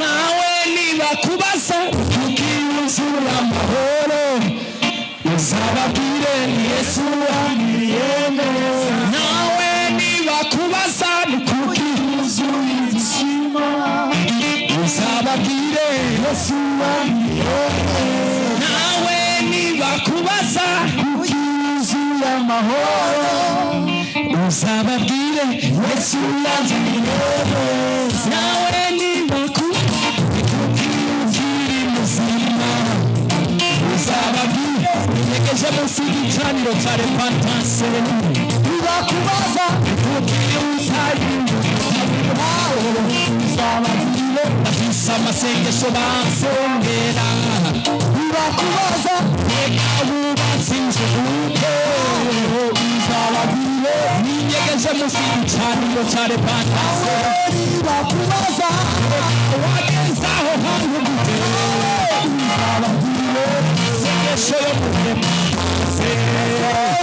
Nawe nibakubaza kuki wuzura amahoro, uzababwire ni Yesu wangiriye neza. Nawe nibakubaza ni kuki wuzuye ibyishimo, uzababwire Yesu wangiriye neza. Nawe nibakubaza kuki wuzuye amahoro, uzababwire Yesu wangiriye neza. Nawe nibakubaza kuki ukiri muzima, uzababwire nyegeje munsi y'igicaniro cya repentance. Nibakubaza kuki utari, uzababwire afise amasengesho bansengera. Nibakubaza reka wubatse inzu gute, uzababwire ninyegeje munsi y'igicaniro cya repentance. Nibakubaza wagenze aho hantu gute, uzababwire sengesho yo mu repentance.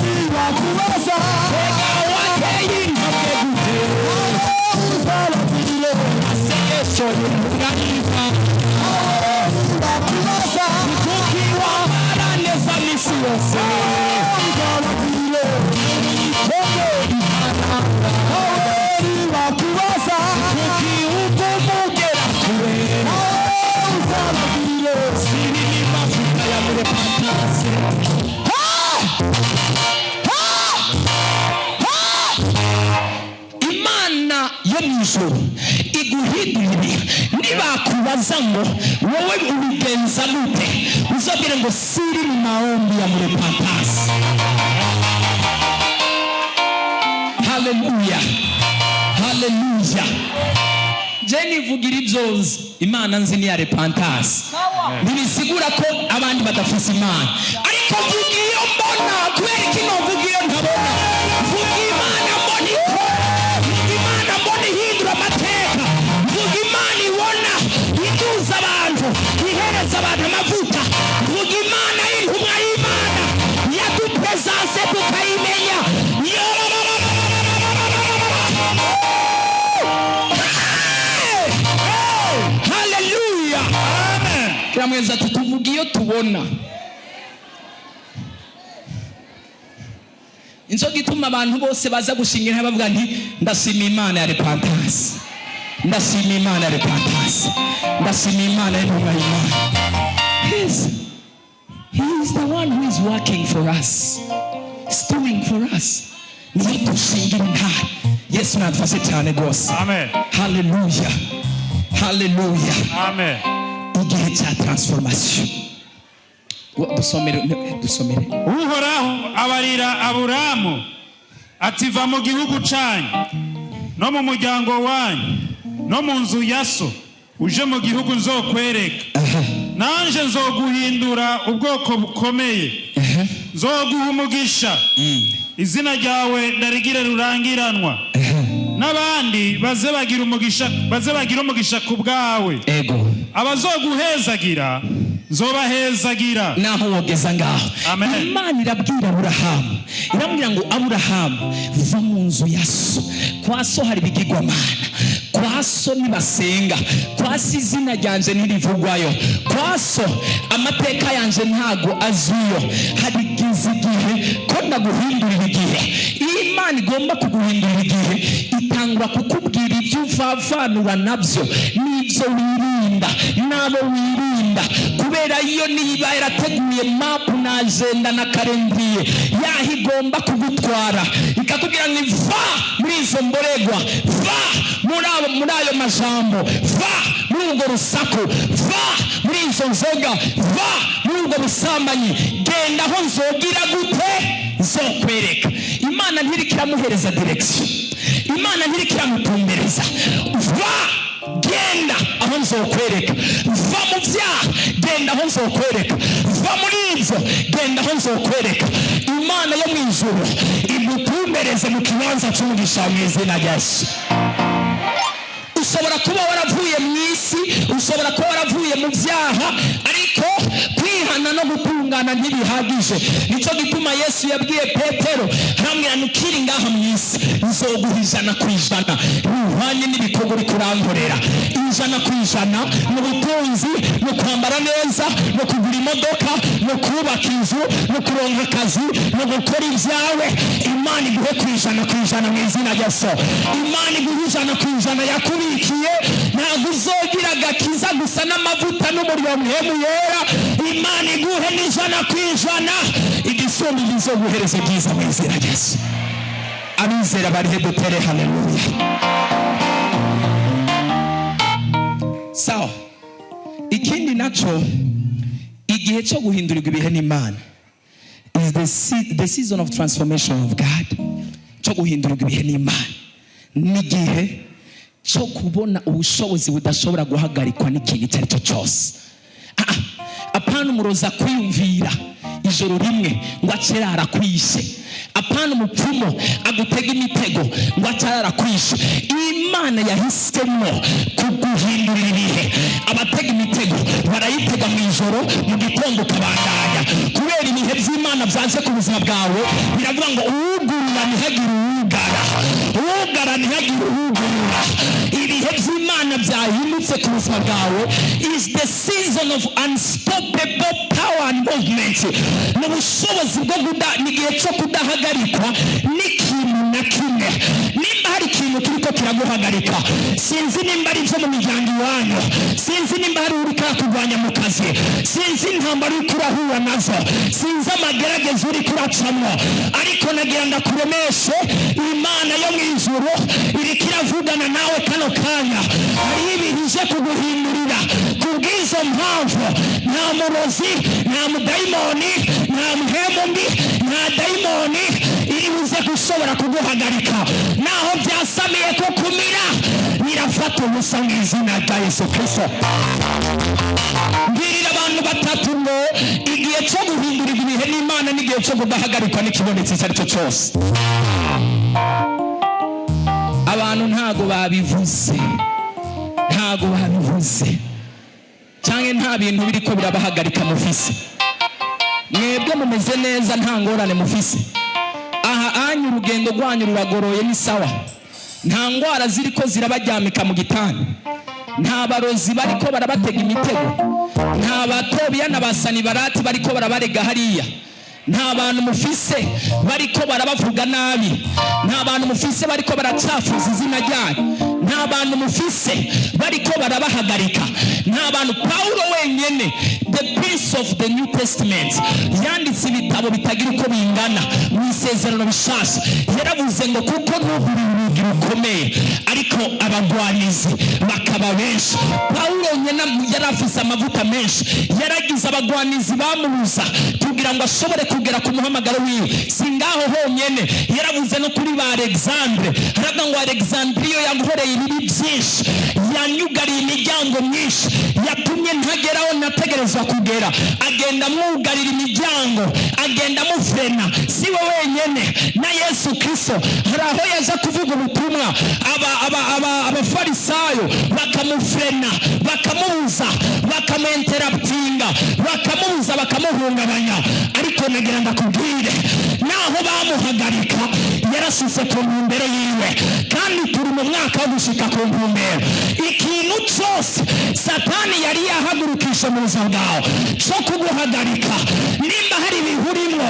Nibakubaza reka wateye intambwe gute, uzababwire sengesho y'umuganira. Nibakubaza kuki wamara neza misi yose, uzababwire nibakubaza kuki ugumugera kure, uzababwire siri ni mafuta ya mu repentance. Ha! Ha! Imana yo mu ijuru iguhindura ibihe. Nibakubaza ngo wowe ubigenza gute, uzabwire ngo siri mu maombi ya mu repentance. Haleluya, haleluya! Je nivugira ibyo nzi. Imana nzi ni ya repentance. Ntibisigura ko abandi badafise Imana, ariko mvuga iyo mbona. Kubera iki novuga iyo ntabona? Mvuga Imana mbona ikora, mvuga Imana mbona ihindura amateka, mvuga Imana ibona iduza abantu, ihereza abantu amavuta, mvuga Imana y'intumwa y'Imana yadupresence tukayimenya. Hey! Haleluya! Kiramweza ati tuvuga iyo tubona. Inzoga ituma abantu bose baza gushingira bavuga nti ndashima Imana ya repentance, ndashima Imana ya repentance, ndashima Imana y'intumwa y'Imana. Yes. He is the one who is working for us. He's doing for us. Niyo dushingira intare. Yesu nadufashe cyane rwose. Amen. Haleluya, haleluya! Amen. Igihe cya transformation. Dusomere, dusomere. Uhoraho abarira Aburamu ati: "Va mu gihugu canyu no mu muryango wanyu no mu nzu ya so, uje mu gihugu nzokwereka. Nanje nzoguhindura ubwoko bukomeye, nzoguha umugisha, izina ryawe ndarigire rurangiranwa, n'abandi baze bagira umugisha ku bwawe. Abazoguhezagira nzobahezagira." Naho wogeza ngaho. Amen. Imana irabwira Aburahamu, iramubwira ngo: "Aburahamu, va mu nzu ya so. Kwa so hari ibigirwamana, kwa so nibasenga, kwa so izina ryanje ntirivugwayo, kwa so amateka yanje ntago azwiyo. Harigize igihe ko ndaguhindurira igihe." Iyo Imana igomba kuguhindurira igihe, itangura kukubwira ibyo uvavanura nabyo n'ibyo wirinda n'abo wirinda, kubera iyo niba yarateguye map na agenda na calendrier yaho igomba kugutwara, ikakubwira ngo va muri izo mboregwa, va muri ayo majambo, va muri urwo rusaku, va muri izo nzoga, va muri ubwo busambanyi, genda aho nzogira gute, nzokwereka. Imana ntiriko iramuhereza direction, Imana ntiriko iramutumbereza. Va, genda aho nzokwereka. Va mu byaha, genda aho nzokwereka. Va muri ibyo, genda aho nzokwereka. Imana yo mu ijuru igutumbereze mu kibanza cy'umugisha mu izina rya Yesu. Ushobora kuba waravuye mu isi, ushobora kuba waravuye mu byaha, ariko kwihana no gutungana. Gutungana ntibihagije. Nicyo gituma Yesu yabwiye Petero, aramubwira: "Nukiri ngaha mu isi, nzoguha 100% bihwanye n'ibikorwa uri kurankorera." 100% mu butunzi, mu kwambara neza, mu kugura imodoka, mu kubaka inzu, mu kuronka akazi, mu gukora ibyawe. Imana iguhe ku 100% mu izina rya So. Imana iguhe 100% yakubikiye. Ntabwo uzogira agakiza gusa n'amavuta n'umuriro Mpwemu Yera. Imana iguhe n'100%. Igisumba izoguhereza byiza mu izina rya Yesu. Abizera barihe? Dutere haleluya. Sawa, ikindi naco, igihe cyo guhindurirwa ibihe n'Imana is the season of transformation of God. Cyo guhindurirwa ibihe n'Imana n'igihe cyo kubona ubushobozi budashobora guhagarikwa n'ikintu icyo ari cyo cyose. Ah, ah, apana umuroza kwiyumvira ijoro rimwe ngo ace arakwishe, apana umupfumu agutega imitego ngo ace arakwishe. Imana yahisemo kuguhindurira ibihe. Abatega imitego barayitega mu ijoro, mu gitondo ukabandanya, kubera ibihe by'Imana byaje ku buzima bwawe. Biravuga ngo uwugurura ntihagire uwugara, uwugara ntihagire uwugurura. Ibihe by'Imana byahindutse ku buzima bwawe is the season of unstoppable power and movement. Ni ubushobozi bwo kuda, ni igihe cyo kudahagarikwa n'ikintu na kimwe. Nimba hari ikintu kiriko kiraguhagarika, sinzi nimba ari ibyo mu miryango iwanyu, sinzi nimba hari uriko arakurwanya mu kazi, sinzi intambara uriko urahura nazo, sinzi amagerageza uriko uracamwo, ariko nagira ndakuremeshe: Imana yo mu ijuru iriko iravugana nawe kano kanya. Hariho ibintu ije kuguhindurira. Kubw'izo mpamvu, nta murozi, nta mudayimoni, nta mpwemu mbi, nta dayimoni iri buze gushobora kuguhagarika. Naho byasamiye kukumira, birafata ubusa mu izina rya Yesu Kirisito. Mbwirira abantu batatu ngo igihe cyo guhindurirwa ibihe n'Imana n'igihe cyo kudahagarikwa n'ikibonetse icyo ari cyo cyose. Abantu ntago babivuze, ntago babivuze, cyangwa nta bintu biriko birabahagarika mufise. Mwebwe mumeze neza, nta ngorane mufise aha anyu, urugendo rwanyu ruragoroye, ni sawa. Nta ndwara ziriko zirabaryamika mu gitanda, nta barozi bariko barabatega imitego, nta batobiya na basanibarati bariko barabarega hariya, nta bantu mufise bariko barabavuga nabi, nta bantu mufise bariko baracafuza izina ryanyu, nta bantu mufise bariko barabahagarika, nta bantu. Pawulo wenyene, the prince of the New Testament, yanditse ibitabo bitagira uko bingana mu Isezerano Bishasha, yaravuze ngo kuko nuguriye urugi rukomeye, ariko abagwanizi bakaba benshi. Pawulo nyene yari afise amavuta menshi, yaragize abagwanizi bamubuza kugira ngo ashobore kugera ku muhamagaro wiwe. Si ngaho honyene, yaravuze no kuri ba Alexandre, aravuga ngo Alexandre iyo yankoreye ibibi byinshi, yanyugariye imiryango myinshi, yatumye ntageraho nategerezwa kugera, agenda amwugarira imiryango, agenda amufrena. Si we wenyene, na Yesu Kristo hari aho yaje kuvuga ubutumwa, abafarisayo bakamufrena, bakamubuza, bakamuinterruptinga, bakamubuza, bakamuhungabanya. Ariko nagira ndakubwire, naho bamuhagarika, yarashitse ku ntumbero yiwe, kandi turi mu mwaka wo gushika ku ntumbero. Ikintu cyose Satani yari yahagurukisha mu buzima bwawe cyo kuguhagarika, nimba hari ibintu urimo,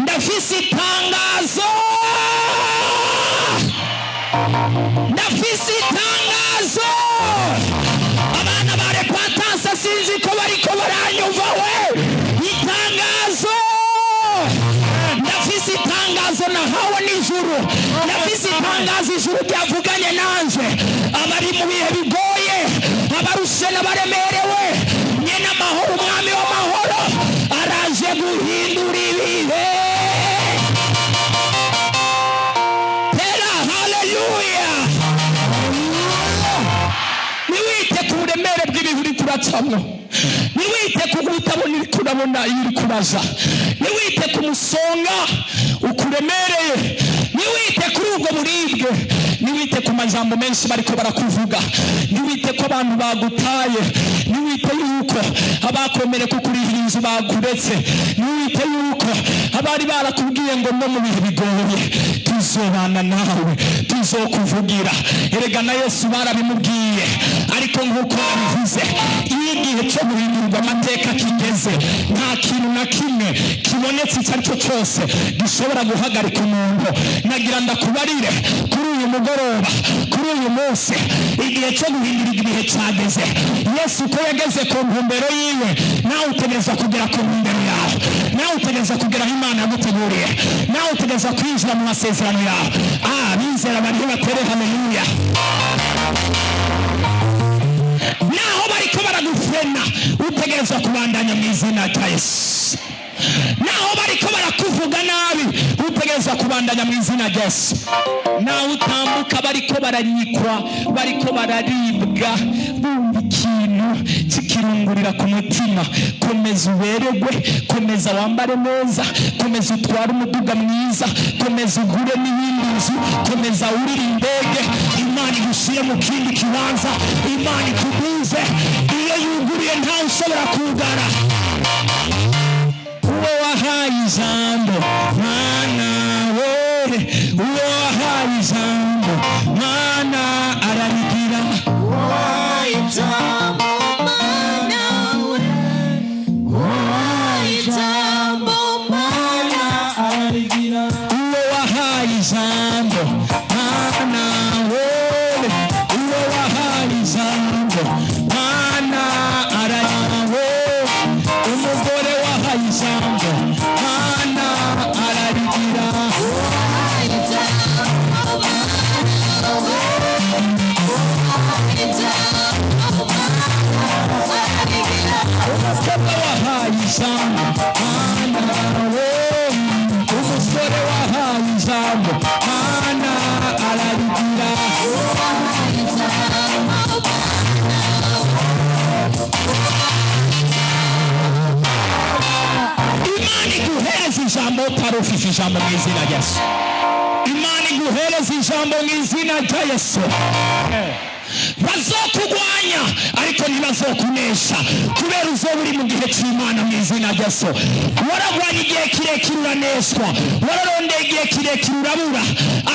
ndafise itangazo, ndafise itangazo. Abana ba Repentance, sinzi ko bariko baranyumva we. Itangazo, ndafise itangazo nahawe n'ijuru, ndafise itangazo ijuru ryavuganye nanje. Abari mu bihe bigoye, abarushe n'abaremerewe, nyene amahoro, Umwami w'amahoro araje guhindura ibihe. Tera haleluya. Ntiwite ku buremere bw'ibihe uri kuracamwo, ntiwite ku kutabona uri kurabona iyo uri kuraja, ntiwite ku musonga ukuremereye, ntiwite kuri ubwo buribwe, ntiwite. Ntiwite ku majambo menshi bariko barakuvuga, ntiwite ko abantu bagutaye, ntiwite yuko abakomere kukurihira inzu bakuretse, ntiwite yuko abari barakubwiye ngo no mu bihe bigoye tuzobana nawe, tuzokuvugira. Erega na Yesu barabimubwiye, ariko nk'uko yabivuze, iyo igihe cyo guhindurwa amateka kigeze, nta kintu na kimwe kibonetse icyo ari cyo cyose gishobora guhagarika umuntu. Nagira ndakubarire kuri uyu mugoroba, kuri uyu munsi, igihe cyo guhindura ibihe cyageze. Yesu uko yageze ku ntumbero yiwe, nawe utegereza kugera ku ntumbero yawe, nawe utegereza kugera aho Imana yaguteguriye, nawe utegereza kwinjira mu masezerano yawe. Ah, bizera bariho batere haleluya. Naho bariko baragufrena, utegerezwa kubandanya mu izina rya Yesu. Naho bariko barakuvuga nabi, utegerezwa kubandanya mu izina rya Yesu. Nawe utambuka bariko baranyikwa, bariko bararibwa, bumva ikintu kikirungurira ku mutima, komeza uberegwe, komeza wambare neza, komeza utware umuduga mwiza, komeza ugure n'iyindi nzu, komeza wurire indege. Imana igushyire mu kindi kibanza, Imana ikuduze. Iyo yuguriye ntawe ushobora kugara. Uwo wahaye ijambo, Mana we, uwo wahaye ijambo, Mana, ararigira. Ijambo, Mana we, ijambo, Mana, ararigira. Uwo wahaye ijambo, Mana we, uwo wahaye ijambo, Mana, arawe. Umugore wahaye ijambo, Mana, ararigira. Ijambo, Mana we, ijambo, Mana, ararigira. Umukobwa wahaye ijambo, Mana we, umusore wahaye ijambo, Mana, ararigira. Ijambo, Mana. Imana iguhereza ijambo utari ufite ijambo mu izina rya Yesu. Imana iguhereza ijambo mu izina rya Yesu. Bazokugwanya ariko ntibazokunesha, kubera uzoba uri mu gihe cy'Imana mu izina rya Yesu. Waragwanya igihe kirekire uraneshwa, wararondeye igihe kirekire urabura,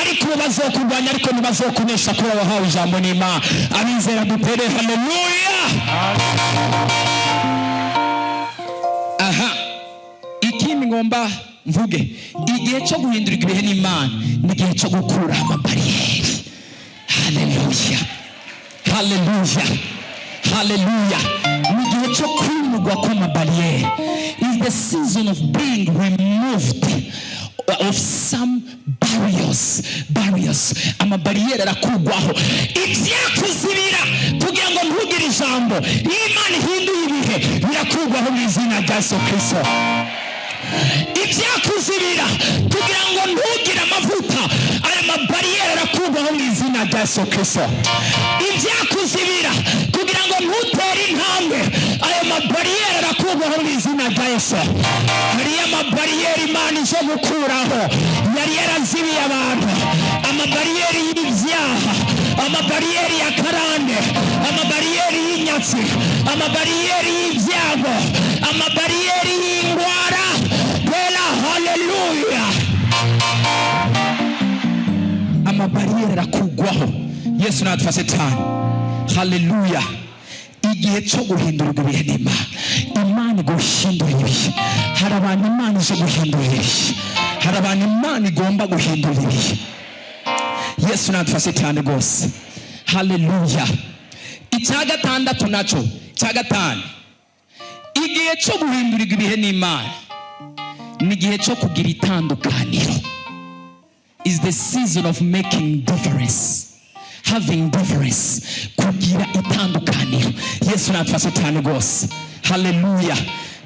ariko ubu bazokugwanya ariko ntibazokunesha, kubera wahawe ijambo n'Imana. Abizera dutere haleluya. Aha, ikindi ngomba mvuge, igihe cyo guhindurwa ibihe n'Imana ni igihe cyo gukura amabariyeri. Haleluya, haleluya, haleluya! Ni igihe cyo kwimurwa kw'amabariyeri. Is the season of being removed of some barriers. Barriers, amabariyeri arakugwaho, ibyakuzibira kugira ngo ntugire ijambo. Iyo Imana ihinduye ibihe, birakugwaho mu izina rya Yesu Kirisito. Ibyakuzibira kugira ngo ntugire amavuta, aya mabariyeri arakugwaho mu izina rya Yesu Kirisito. Ibyakuzibira kugira ngo ntutere intambwe, ayo mabariyeri arakugwaho mu izina rya Yesu. Hariyo amabariyeri Imana ije gukuraho yari yarazibiye abantu, amabariyeri y'ibyaha, amabariyeri ya karande, amabariyeri y'inyatsi, amabariyeri y'ibyago, amabariyeri y'indwara. Tera haleluya! Amabariyeri arakugwaho. Yesu natufashe cyane. Haleluya! Igihe cyo guhindurwa ibihe n'Imana. Imana iguhindura ibihe. Hari abantu Imana ije guhindura ibihe, hari abantu Imana igomba guhindura ibihe. Yesu natufashe cyane rwose. Haleluya! Icya gatandatu nacyo, icya gatanu, igihe cyo guhindurirwa ibihe n'Imana ni igihe cyo kugira itandukaniro. Is the season of making difference, having difference, kugira itandukaniro. Yesu natufashe cyane rwose. Haleluya!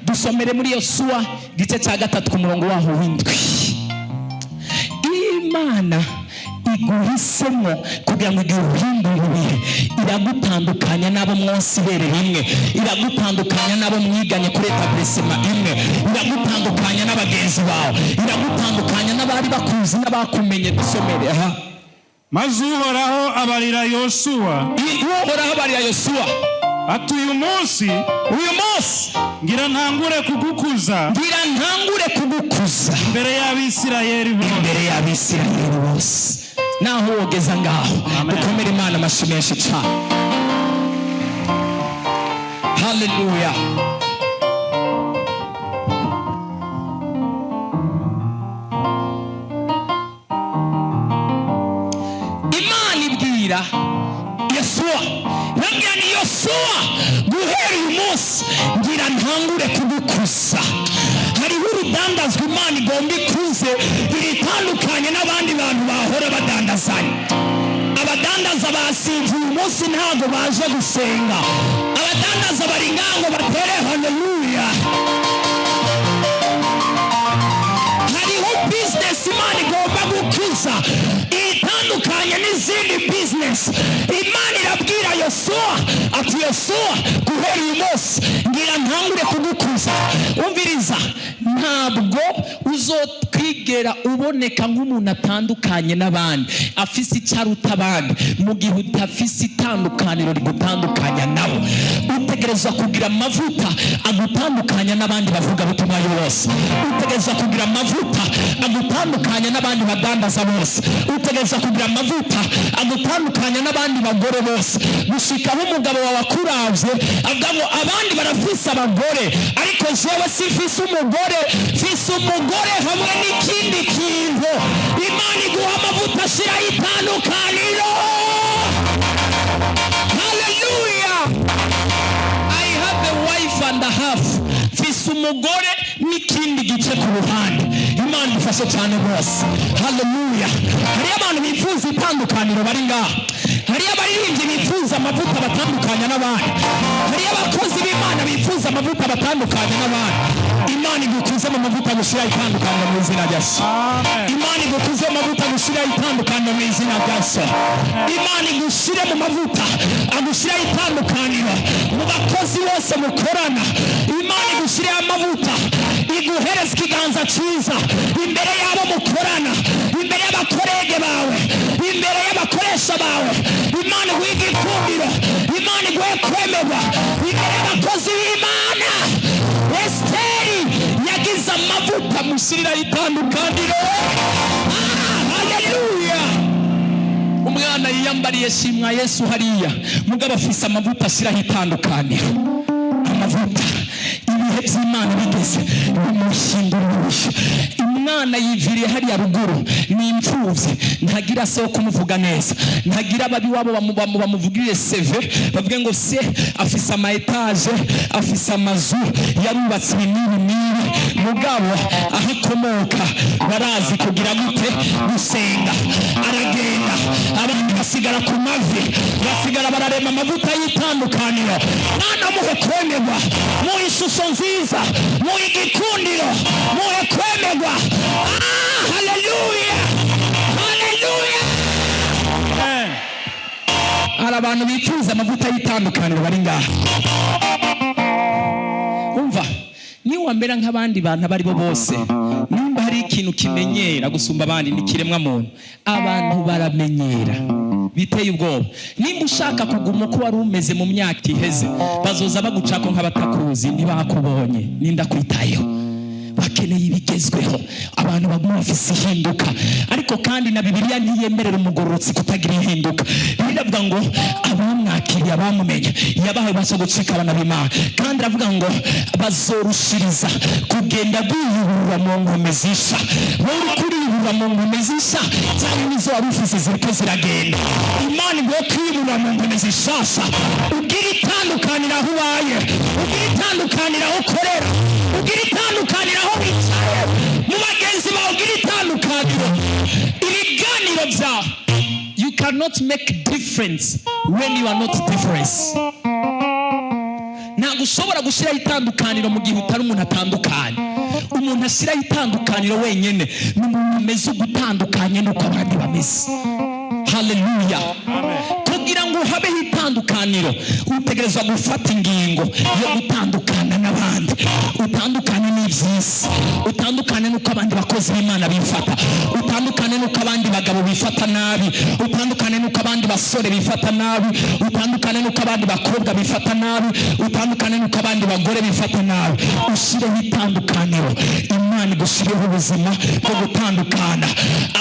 Dusomere muri Yosuwa igice cya 3 ku murongo waho w'indwi. Imana iguhisemo kugira ngo iguhindure ibihe, iragutandukanya n'abo mwonsi ibere rimwe, iragutandukanya n'abo mwiganye kuri établissement imwe, iragutandukanya n'abagenzi bawe, iragutandukanya n'abari bakuzi n'abakumenye. Dusomere aha. Maze Uhoraho abarira Yosuwa Uhoraho abarira Yosuwa ati: "Uyu munsi "Uyu munsi ngira ntangure kugukuza ngira ntangure kugukuza imbere y'Abisirayeli bose." Imbere y'Abisirayeli bose. Naho wogeza ngaho. Amen. Dukomere Imana amashyi menshi cyane. Haleluya. Imana ibwira Yosuwa, irambwira ni: "Yosuwa, guhera uyu munsi ngira ntangure kugukuza." Hariho urudandazwa Imana igomba ikuze, iritandukanye n'abandi bantu bahora badandazanya. Abadandaza basinze uyu munsi, ntabwo baje gusenga. Abadandaza bari ngaho batere haleluya. Hariho bizinesi Imana igomba gukuza, itandukanye n'izindi bizinesi. Imana irabwira Yosuwa ati: "Yosuwa, guhera uyu munsi ngira ntangure kugukuza." Umviriza, ntabwo uzokwigera uboneka nk'umuntu atandukanye n'abandi, afise icyo aruta abandi, mu gihe udafise itandukaniro rigutandukanya nabo. Utegerezwa kugira amavuta agutandukanya n'abandi bavuga butumwa bose. Utegerezwa kugira amavuta agutandukanya n'abandi badandaza bose. Utegerezwa kugira amavuta agutandukanya n'abandi bagore bose, gushikaho umugabo wawe akuravye avuga ngo: "Abandi barafise abagore, ariko jewe simfise umugore, mfise umugore hamwe n'ikindi kintu." Imana iguha amavuta ashiraho itandukaniro. Haleluya. I have a wife and a half. Mfise umugore n'ikindi gice ku ruhande. Imana ifashe cyane rwose. Haleluya. Hariyo abantu bifuza itandukaniro bari ngaha. Hariyo abaririmbyi bifuza amavuta batandukanya n'abandi. Hariyo abakozi b'Imana bifuza amavuta batandukanya n'abandi. Imana igukuze mu mavuta gushyiraho itandukaniro mu izina rya Yesu. Amen. Imana igukuze mu mavuta gushyiraho itandukaniro mu izina rya Yesu. Imana igushyire mu mavuta agushyiraho itandukaniro mu bakozi bose mukorana. Imana igushyireho amavuta, iguhereze ikiganza cyiza imbere y'abo mukorana, imbere y'aba collègues bawe, imbere y'abakoresha bawe. Imana iguhe igikundiro, Imana iguhe kwemerwa imbere y'abakozi b'Imana. Esiteri yagize amavuta amushyiriraho itandukaniro. Ah, haleluya. Umwana yiyambariye shimwa Yesu hariya, mugabo afise amavuta ashyiraho itandukaniro. Amavuta, ibihe by'Imana bigeze, bimuhindura urushya. Umwana yiviriye hariya ruguru, ni imfubyi, ntagira se wo kumuvuga neza, ntagira ababi wabo bamuvugire CV, bavuge ngo se afise ama étages, afise amazu, yarubatse ibi n'ibi n'ibi. Mugabo aho akomoka barazi kugira gute? Gusenga. Aragenda, abandi basigara ku mavi, basigara bararema amavuta y'itandukaniro. Mwana, muhe kwemerwa, muhe ishusho nziza, muhe igikundiro, muhe kwemerwa. Ah, haleluya, haleluya. Amen. Hari abantu bifuza amavuta y'itandukaniro bari ngaha. Umva, niwamera nk'abandi bantu abo ari bo bose, nimba hari ikintu kimenyera gusumba abandi, ni kiremwa muntu. Abantu baramenyera biteye ubwoba. Nimba ushaka kuguma uko wari umeze mu myaka iheze, bazoza bagucako nk'abatakuzi, ntibakubonye. Ninda kwitayeho? Bakeneye ibigezweho. Abantu baguma bafise ihinduka. Ariko kandi na Bibiliya ntiyemerera umugororotsi kutagira ihinduka. Bibiliya iravuga ngo abamwakiriye, abamumenye, yabahaye ubasha gucika abana b'Imana. Kandi aravuga ngo bazorushiriza kugenda biyuburura mu nkome zisha. Wowe uri kuriyuburura mu nkome zisha, cyangwa nizo wari ufise ziriko ziragenda? Imana iguhe kwiyuburura mu nkome zishasha, ugira itandukaniro aho ubaye, ugira itandukaniro aho ukorera, ugira itandukaniro aho wicaye mu bagenzi bawe, ugira itandukaniro ibiganiro byawe. You cannot make difference when you are not difference. Ntabwo ushobora gushyiraho itandukaniro mu gihe utari umuntu atandukanye. Umuntu ashyiraho itandukaniro wenyine ni umuntu umeze ugutandukanye n'uko abandi bameze. Haleluya. Kugira ngo habeho itandukaniro. Itandukaniro, utegerezwa gufata ingingo yo gutandukana n'abandi, utandukane n'iby'isi, utandukane n'uko abandi bakozi b'Imana bifata, utandukane n'uko abandi bagabo bifata nabi, utandukane n'uko abandi basore bifata nabi, utandukane n'uko abandi bakobwa bifata nabi, utandukane n'uko abandi bagore bifata nabi. Ushyireho itandukaniro. Imana igushyireho ubuzima bwo gutandukana.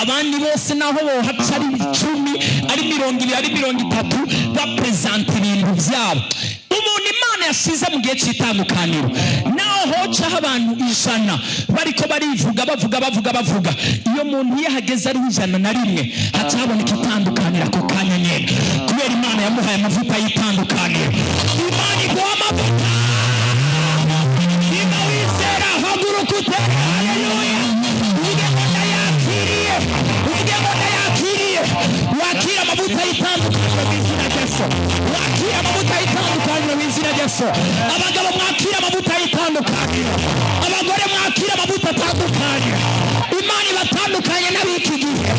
Abandi bose naho bohaca ari 10, ari 20, ari 30, bapresenta ibintu byabo, umuntu Imana yasize mu gihe cy'itandukaniro, naho hocaho abantu 100 bariko barivuga, bavuga, bavuga, bavuga, iyo muntu iyo ahageze ari 101, haca haboneka itandukaniro ako kanya nyene, kubera Imana yamuhaye amavuta y'itandukaniro. Imana iguha amavuta. Niba wizera, haguruka utere haleluya, uvuge ngo ndayakiriye, uvuge ngo ndayakiriye. Wakira amavuta y'itandukaniro mu izina rya Yesu. Wakira amavuta y'itandukaniro mu izina rya Yesu. Abagabo, mwakira amavuta y'itandukaniro. Abagore, mwakira amavuta atandukanye. Imana ibatandukanye n'ab'iki gihe.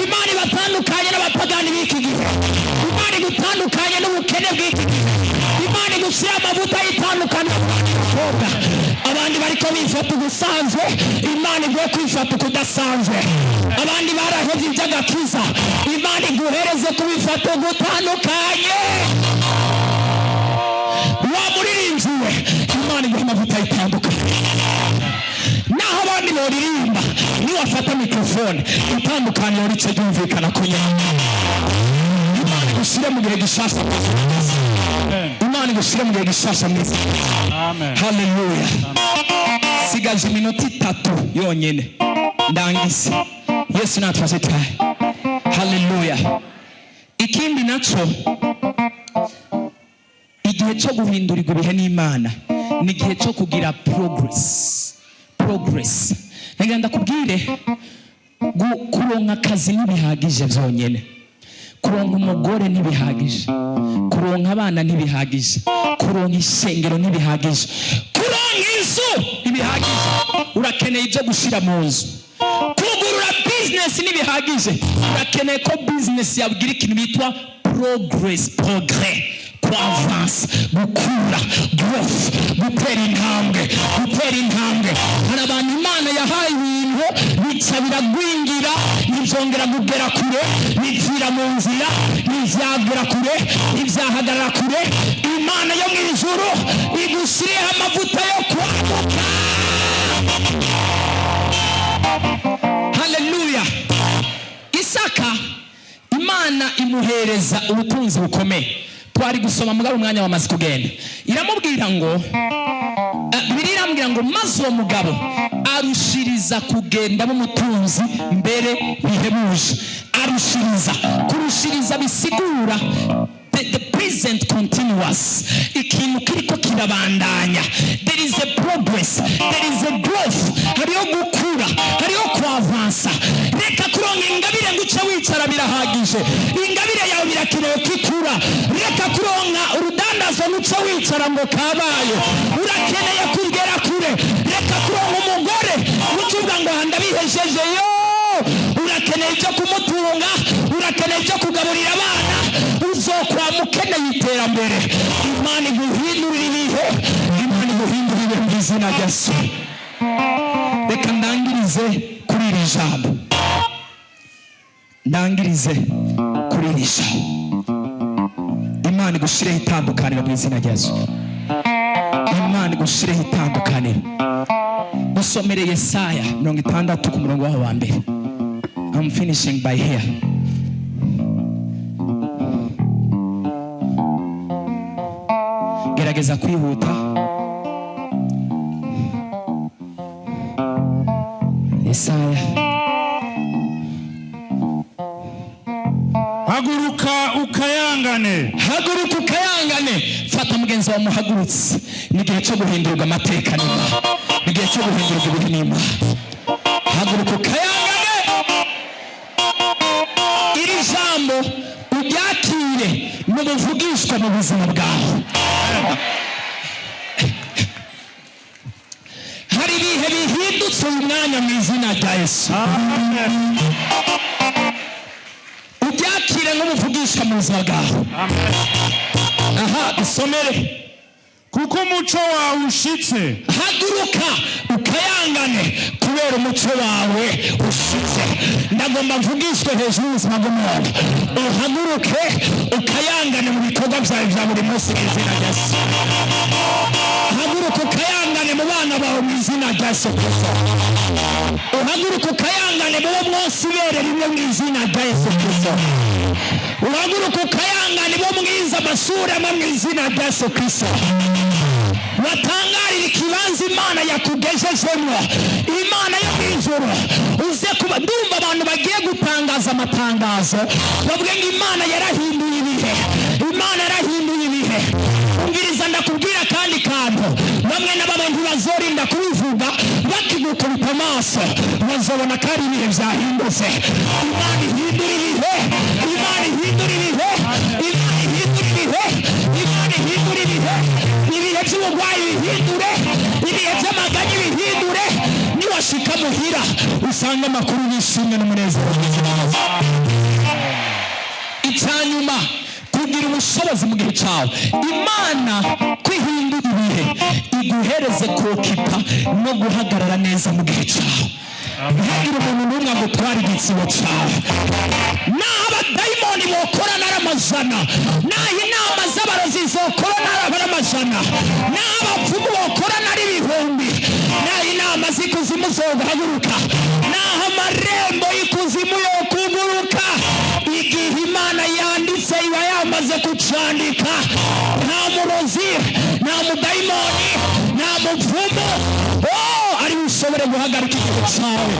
Imana ibatandukanye n'abapagani b'iki gihe. Imana igutandukanye n'ubukene bw'iki gihe. Imana igushyira amavuta y'itandukaniro ku bandi bakobwa. Abandi bariko bifata ugusanzwe, Imana iguhe kwifata ukudasanzwe. Abandi barahevye iby'agakiza, Imana iguhereze kubifata ugutandukanye. Wa muririmbyi we, Imana iguhe amavuta yitandukanye. Naho abandi boririmba, niwafata mikrofone, itandukaniro rice ryumvikana ku nyuma. Imana igushyire mu gihe gishasha. Imana igushyire mu gihe gishasha mu izina. Amen. Haleluya. Sigaje iminota 3 yonyene, ndangize. Yesu natufashe cyane. Haleluya. Ikindi naco, igihe cyo guhindurirwa ibihe n'Imana ni igihe cyo kugira progress. Progress, reka ndakubwire, kuronka akazi ntibihagije byonyine, kuronka umugore ntibihagije, kuronka abana ntibihagije, kuronka ishengero ntibihagije, kuronka inzu ntibihagije. Urakeneye ibyo gushyira mu nzu. Kugurura bizinesi ntibihagije. Urakeneye ko bizinesi yabwira ikintu bitwa progress, progrès, kuavansa, gukura, growth, gutera intambwe, gutera intambwe. Hari abantu Imana yahaye ibintu, bica biragwingira, ntibyongera kugera kure, bipfira mu nzira, ntibyagera kure, ntibyahagarara kure. Imana yo mu ijuru igushyiriyeho amavuta yo kwaguka. Haleluya. Isaka, Imana imuhereza ubutunzi bukomeye. Twari gusoma, mugabo umwanya wamaze kugenda. Iramubwira ngo, Bibiliya irambwira ngo maze uwo mugabo arushiriza kugenda umutunzi mbere bihebuje. Arushiriza, kurushiriza bisigura the present continuous, ikintu kiriko kirabandanya. There is a progress, there is a growth. Hariho gukura, hariho kuavansa. Reka kuronka ingabire ngo uce wicara, birahagije. Ingabire yawe birakenewe ko ikura. Reka kuronka urudandazo ngo uce wicara ngo kabaye. Urakeneye kugera kure. Reka kuronka umugore ngo uce uvuga ngo aha ndabihejeje yo. Urakeneye ibyo kumutunga, urakeneye ibyo kugaburira abana, uzokwama ukeneye iterambere. Imana iguhindurira ibihe, Imana iguhindurira ibihe mu izina rya Yesu. Reka ndangirize kuri iri jambo, ndangirize kuri iri jambo. Imana igushireho itandukaniro mu izina rya Yesu. Imana igushireho itandukaniro. Usomere Yesaya 60 ku murongo waho wa mbere. I'm finishing by here. Gerageza kwihuta. Yesaya. Haguruka ukayangane. Haguruka ukayangane. Fata mugenzi wawe muhagurutse. Ni igihe cyo guhindurwa amateka n'Imana, ni igihe cyo guhindurwa ibihe n'Imana. Haguruka ukayangane. Iri jambo uryakire n'ubuvugishwa mu buzima bwawe. Hari ibihe bihindutse uyu mwanya mu izina rya Yesu. Amen. Ubyakire nk'umuvugishwa mu buzima bwawe. Amen. Aha, dusomere. Kuko umuco wawe ushitse. Haguruka ukayangane kubera umuco wawe ushitse. Ndagomba mvugishwe hejuru y'ubuzima bw'umuntu. Uhaguruke ukayangane mu bikorwa byawe bya buri munsi mu izina rya Yesu. Haguruka ukayangane mu bana bawe mu izina rya Yesu Kristo. Uhaguruka ukayangane mu bo mwose ibere rimwe mu izina rya Yesu Kristo. Uhaguruka ukayangane bo mwiza amashuri amwe mu izina rya Yesu Kristo. Batangarira ikibanza Imana yakugejejemo, Imana yo mu ijuru. Uze kuba ndumva abantu bagiye gutangaza amatangazo, bavuge ngo Imana yarahinduye ibihe, Imana yarahinduye ibihe. Umviriza, ndakubwira kandi kantu: bamwe na bamwe ntibazorinda kubivuga, bakigukubita amaso bazobona ko ari ibihe byahindutse. Imana ihindura ibihe, Imana ihindura ibihe, Imana ihindura ibihe, Imana ihindura ibihe. Ibihe by'uburwayi bihindure, ibihe by'amaganya bihindure. Niwashika muhira usanga amakuru y'ishimwe n'umunezero. Icyanyuma, kugira ubushobozi mu gihe cyawe. Imana kwihindura ibihe iguhereze kokipa no guhagarara neza mu gihe cyawe. Ntihagire umuntu n'umwe agutwara igitsibo cyawe. Naho abadayimoni bokorana ari amajana, naho inama z'abarozi zokorana ari amajana, naho abapfumu bokorana ari ibihumbi, naho inama z'ikuzimu zohaguruka, naho amarembo y'ikuzimu yokuguruka, igihe Imana yanditse iba yamaze kucandika. Nta murozi, nta mudayimoni, nta mupfumu, oh, ari bushobore guhagarika igihe cyawe.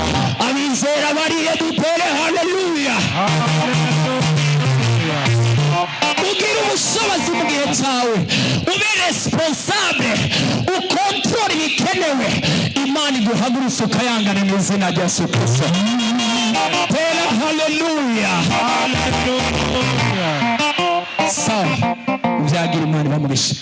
Abizera bariye, dutere haleluya. Ugira ubushobozi mu gihe cyawe, ube responsable, ukontorore ibikenewe. Imana iguhagurutse ukayangane mu izina rya Yesu Kristo. Tera haleluya. Sawa, byagira Imana ibamugisha.